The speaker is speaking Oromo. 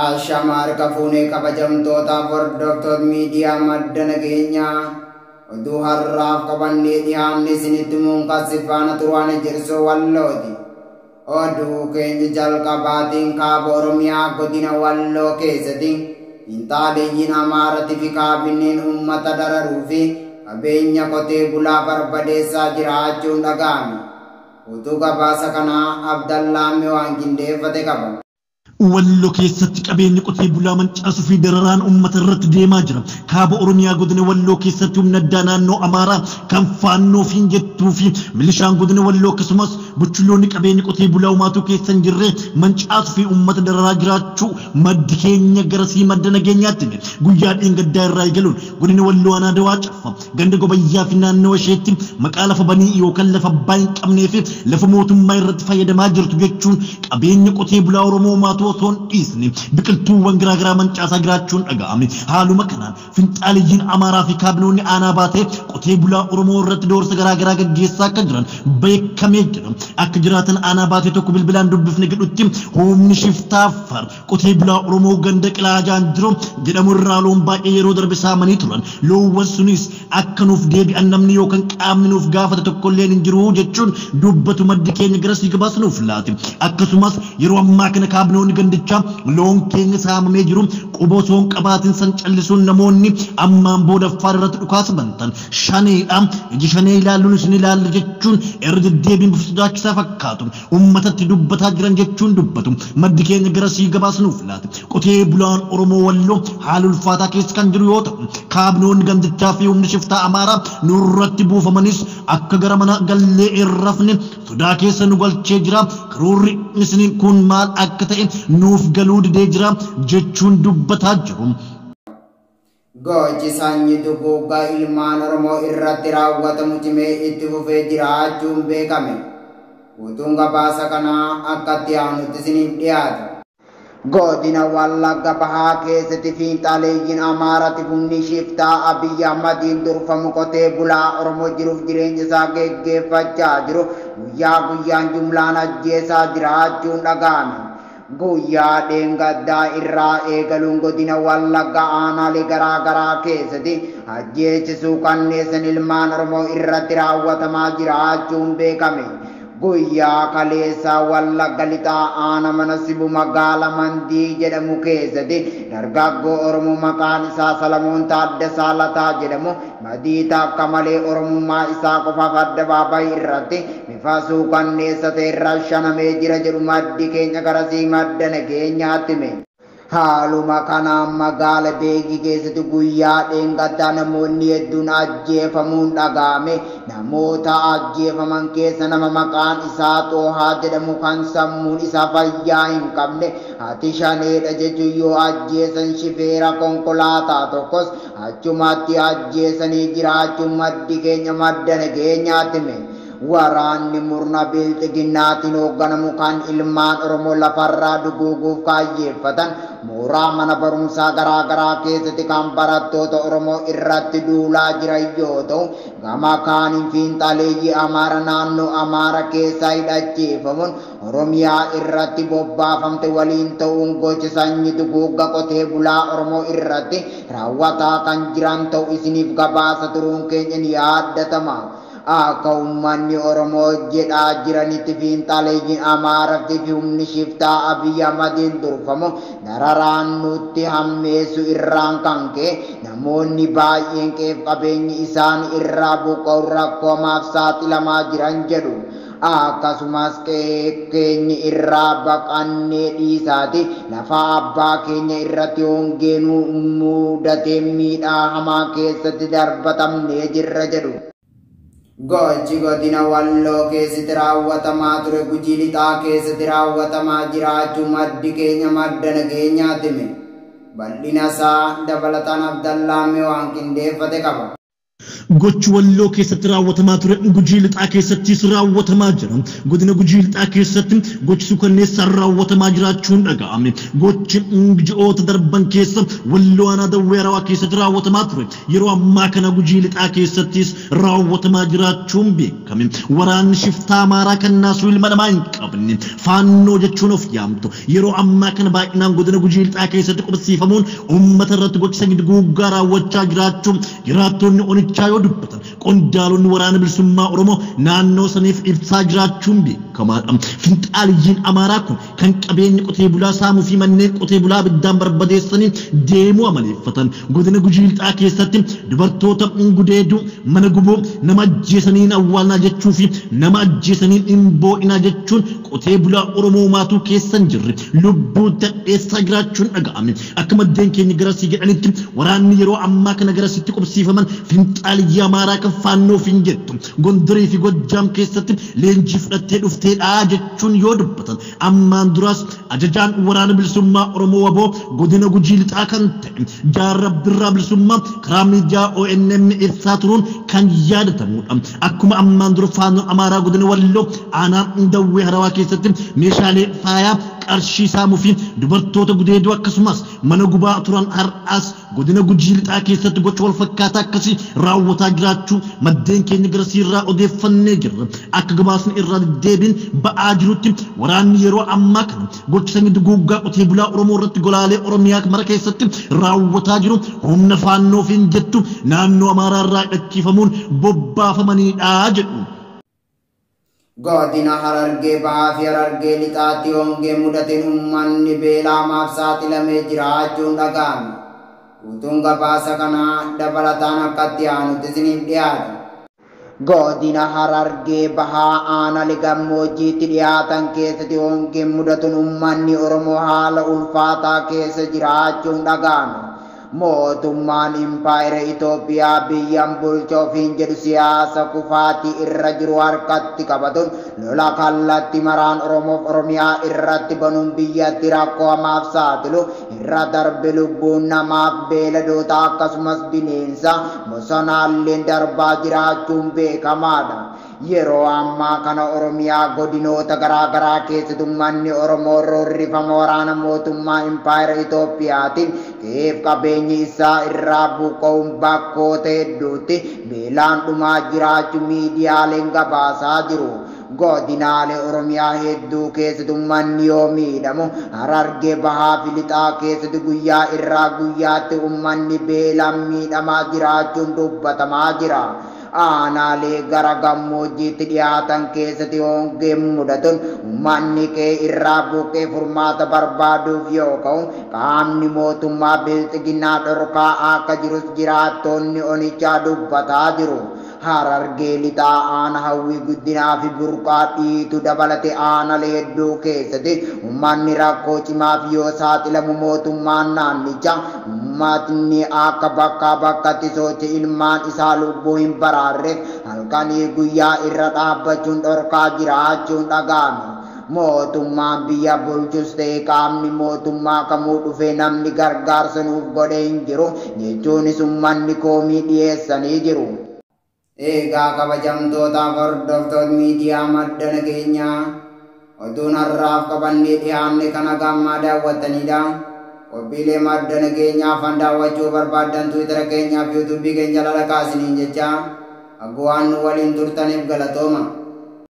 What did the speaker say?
Ashama harka fuunee kabajamtootaaf hordoftoota miidiyaa madda nageenyaa oduu har'aaf qabannee dhiyaanne isinitti muunqassi faana turaan ejersoo Wallooti. Oduu keenya jalqabaatiin kaaba Oromiyaa godina Walloo keessatti finxaaleeyyiin Amaaratii fi kaabineen uummata dararuu fi qabeenya qotee bulaa barbadeessaa jiraachuun dhaga'ame. Utuu gabaasa kanaa Abdallaa waan qindeeffate qaba. Walloo keessatti qabeenya qotee bulaa mancaasuu fi dararaan uummata irratti deemaa jira. Kaaba Oromiyaa godina Walloo keessatti humna addaa naannoo Amaaraa kan faannoo fi jettuu fi milishaan godina Walloo akkasumas buchulloonni qabeenya qotee bulaa uumatuu keessa hin jirre mancaasuu fi uummata dararaa jiraachuu maddi keenya garasii madda nageenyaatti hime. Guyyaa dheengaddaa irraa eegaluun godina Walloo aanaa Dawaa Caffa ganda Gobayyaa fi naannoo isheetti maqaa lafa banii yookaan lafa abbaa hin qabnee fi lafa mootummaa irratti fayyadamaa jirtu jechuun qabeenya qotee bulaa Oromoo uumatuu osoo hin dhiisne biqiltuuwwan garaagaraa mancaasaa jiraachuun dhaga'ame. Haaluma kanaan finxaaliyyiin Amaaraa fi kaabinoonni aanaa baatee qotee bulaa Oromoo irratti doorsa garaagaraa gaggeessaa akka jiran beekamee jira. Akka jiraatan aanaa baatee tokko bilbilaan dubbifne jedhutti humni shiftaa Affaar qotee bulaa Oromoo ganda Qilaajaan jiru jedhamu irraa loon baay'ee yeroo darbe saamanii turan. Loowwan sunis akka nuuf deebi'an namni yookaan qaamni nuuf gaafate tokkolleen hin jiru jechuun dubbatu maddi keenya garasii gabaasnuuf laate. Akkasumas yeroo ammaa kana kaabinoonni gandichaa loon keenya saamamee jiru quba osoo hin qabaatin san callisuun namoonni ammaan booda Affaar irratti dhukaasa bantan shaneedha. Iji shanee ilaaluun isin ilaalla jechuun irra deddeebiin bifa sodaachisaa fakkaatu uummatatti dubbataa jiran jechuun dubbatu maddi keenya garasii gabaasnuuf laate. Qotee bulaan Oromoo Walloo haala ulfaataa keessa kan jiru yoo ta'u kaabinoonni gandichaa fi humni shiftaa Amaaraa nurratti buufamanis akka gara mana gallee hin rafne sodaa keessa nu galchee jira. Karoorri isin kun maal akka ta'e nuuf galuu didee jira jechuun dubbataa jiru. Gochi sanyii duguuggaa ilmaan Oromoo irratti raawwatamu cimee itti fufee jiraachuun beekame. Guutuun gabaasa kanaa akka itti aanutti isiniif dhiyaata. Godina Wallagga Bahaa keessatti fiinxaaleeyyiin Amaaraatti humni shiftaa Abiyyi Ahmadiin durfamu qotee bulaa Oromoo jiruuf jireenya isaa geggeeffachaa jiru guyyaa guyyaan jumlaan ajjeesaa jiraachuun dhaga'ame. Guyyaa dheengaddaa irraa eegaluun godina Wallagga aanaalee garaa garaa keessatti ajjeechisuu kanneessan ilmaan Oromoo irratti raawwatamaa jiraachuun beekame. Guyyaa kaleessaa Wallagga lixaa aana mana sibu magaala Mandii jedhamu keessatti dargaggoo Oromoo maqaan isaa Salamoon Taaddasaa Lataa jedhamu badii takka malee Oromummaa isaa qofaaf addabaabayii irratti bifa suukanneessa ta'e irra shanamee jira jedhu maddi keenya garasii madda nageenyaatti hime. Haaluma kanaan magaala Beegii keessatti guyyaa dheengaddaa namoonni hedduun ajjeefamuun dhaga'ame. Namoota ajjeefaman keessa nama maqaan isaa Xoohaa jedhamu kan sammuun isaa fayyaa hin qabne ati shaneedha jechuun yoo ajjeesan shifeera konkolaataa tokkos achumatti ajjeesanii jiraachuun maddi keenya madda nageenyaatti hime. Waraanni murna bilxiginnaatiin hoogganamu kan ilmaan Oromoo lafarraa duguuguuf kaayyeeffatan mooraa mana barumsaa garaa garaa keessatti kan barattoota Oromoo irratti duulaa jiran yoo ta'u gama kaaniin fiinxaleeyyii Amaara naannoo Amaara keessaa hidhachiifamuun Oromiyaa irratti bobbaafamte waliin ta'uun gocha sanyii duguugga qotee bulaa Oromoo irratti raawwataa kan jiran ta'u isiniif gabaasa turuun keenya ni yaaddatama. Akka uummanni Oromoo jedhaa jiranitti fiinxaleeyyiin Amaaraatti fi humni shiftaa Abiyyi Ahmadiin durfamu dararaan nutti hammeessu irraan kan ka'e namoonni baay'een qeef qabeenyi isaan irraa buqqa'u rakkoomaaf saaxilamaa jiran jedhu. Akkasumas keenyi irraa baqannee dhiisaati lafa abbaa keenya irratti hongeen mudatee miidhaa hamaa keessatti darbatamnee jirra jedhu. Gochi godina Walloo keessatti raawwatamaa ture Gujii lixaa keessatti raawwatamaa jiraachuu maddi keenya madda nageenyaatti hime. Bal'ina isaa dabalataan Abdallaa waan qindeeffate qaba. Gochi Walloo keessatti raawwatamaa ture Gujii Lixaa keessattis raawwatamaa jira. Godina Gujii Lixaa keessatti gochi suukanneessaan raawwatamaa jiraachuun dhaga'ame. Gochi ji'oota darban keessa Walloo aanaa Dawwee Harawaa keessatti raawwatamaa ture yeroo ammaa kana Gujii Lixaa keessattis raawwatamaa jiraachuun beekame. Waraanni shiftaa Amaaraa kan naasuu ilma namaa hin qabne Faannoo jechuun of yaamtu yeroo ammaa kana baay'inaan godina Gujii Lixaa keessatti qubsiifamuun uummata irratti gocha sanyii duguuggaa raawwachaa jiraachuun jiraattonni onichaa yoo dubbatan, qondaalonni waraana bilisummaa Oromoo naannoo saniif ibsaa jiraachuun beekamaadha. Finxaaliyyiin Amaaraa kun kan qabeenya qotee bulaa saamuu fi manneen qotee bulaa abiddaan barbadeessanii deemuu amaleeffatan. Godina Gujii Lixaa keessatti dubartoota gudeeduu, mana gubuu, nama ajjeesaniin awwaalnaa jechuu fi nama ajjeesaniin hin boo'inaa jechuun qotee bulaa Oromoo maatuu keessa hin jirre lubbuu dadheessaa jiraachuun dhaga'ame. Akka maddeen keenya garasii jedhanitti waraanni yeroo ammaa kana garasitti qubsiifaman finxaaliyyii Amaaraa kan Faannoof hin jettu Gondorii fi Gojjaam keessatti leenjii fudhattee dhufteedha jechuun yoo dubbatan, ammaan duraas ajajaan waraana bilisummaa Oromoo WBO godina Gujii Lixaa kan ta'e Jaarra Birraa Bilisummaa karaa miidiyaa ONM ibsaa turuun kan yaadatamudha. Akkuma ammaan dura Faannoon Amaaraa godina Walloo aanaa Dawwee Harawaa keessatti meeshaalee faayaa qarshii saamuu fi dubartoota gudeeduu akkasumas mana gubaa turan, har'as godina Gujii Lixaa keessatti gocha wal fakkaataa akkasii raawwataa jiraachuu maddeen keenya garasii irraa odeeffannee jirra. Akka gabaasni irraa deddeebiin ba'aa jirutti waraanni yeroo ammaa kana gocha sanyii duguuggaa qotee bulaa Oromoo irratti golaalee Oromiyaa mara keessatti raawwataa jiru humna Faannoof hin jettu naannoo Amaaraa irraa hidhachiifamuun bobbaafamanidha jedhu. Godina Harargee Bahaa fi Harargee Lixaatti hongee mudateen uummanni beela hamaaf saaxilamee jiraachuun dhaga'ame. Guutuun gabaasa kanaa dabalataan akka itti aanutti isiniif dhiyaata. Godina Harargee Bahaa aanaalee gammoojjiitti dhiyaatan keessatti hongeen mudatuun uummanni Oromoo haala ulfaataa keessa jiraachuun dhaga'ame. Mootummaan impaayera Itoophiyaa biyyan bulcha ofiin jedhu siyaasa kufaatii irra jiru harkatti qabatuun lola kallatti maraan Oromoof Oromiyaa irratti banuun biyyatti rakkoo hamaaf saaxilu irra darbe lubbuun namaaf beeyladoota akkasumas bineensa bosonaalleen darbaa jiraachuun beekamaadha. Yeroo ammaa kana Oromiyaa godinoota garaa garaa keessatti uummanni Oromoo roorrifama waraana mootummaa impaayera Itoophiyaatiin qe'eef qabeenyi isaa irraa buqqa'uun bakkoota hedduutti beelaan dhumaa jiraachuu miidiyaaleen gabaasaa jiru. Godinaalee Oromiyaa hedduu keessatti uummanni yoo miidhamu, Harargee Bahaa fi Lixaa keessatti guyyaa irraa guyyaatti uummanni beelaan miidhamaa jiraachuun dubbatamaa jira. Aanaalee gara gammoojjiitti dhiyaatan keessatti hongeen mudatuun uummanni qe'ee irraa buqqee furmaata barbaaduuf yoo ka'u, qaamni mootummaa bilxiginnaa dhorkaa akka jirus jiraattonni onichaa dubbataa jiru. Harargee Lixaa aana Hawwii Guddinaa fi Burqaa Dhiitu dabalate aanaalee hedduu keessatti uummanni rakkoo cimaaf yoo saaxilamu, mootummaan naannichaa uummatni akka bakkaa bakkatti sochii ilmaan isaa lubbuu hin baraarreef halkanii guyyaa irra dhaabbachuun dhorkaa jiraachuun dhaga'ame. Mootummaan biyya bulchus ta'e qaamni mootummaa kamuu dhufee namni gargaarsa nuuf godhe hin jiru jechuunis uummanni koomii dhiyeessanii jiru. Egaa kabajamtootaaf hordoftoota miidiyaa madda nageenyaa, oduun har'aaf qabannee dhiyaanne kana gammaa daawwattanidha. Qophiilee madda nageenyaa afaan daawwachuu barbaaddan Tiwiitara keenyaa fi Yuutuubii keenya jala kaasiniin jecha akka waan nu waliin turtaniif galatooma.